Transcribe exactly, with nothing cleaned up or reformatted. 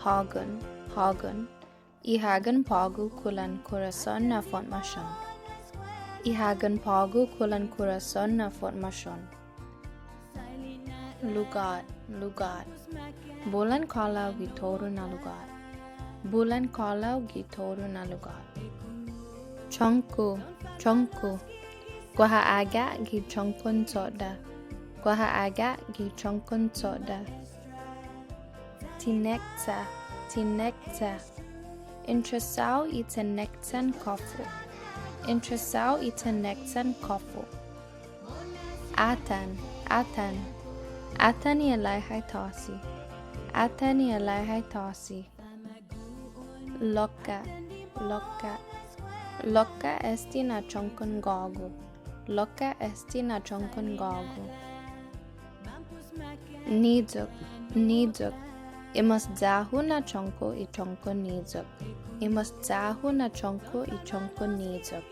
Hågon, hågon. I hågon på'go kulan korason na fotmasion. I hågon på'go kulan korason na fotmasion. Lugåt, lugåt. Bulan kålao gi todu na lugåt. Bulan kålao gi todu na lugåt. Chongko, chongko. Guaha aga' gi chongkon sodda'. Guaha aga' gi chongkon sodda'. Tinekcha, tinekcha. Interesao i tinekchan kåfo. Interesao i tinekchan kåfo. Atan, atan. Atan i alaihai tåsi. Atan i alaihai tåsi. Lokka, lokka. Lokka este na chongkon gågu. Lokka este na chongkon gågu. Niyok, niyok. I mås ya-hu na chongko i chongkon niyok. I mås ya-hu na chongko i chongkon niyok.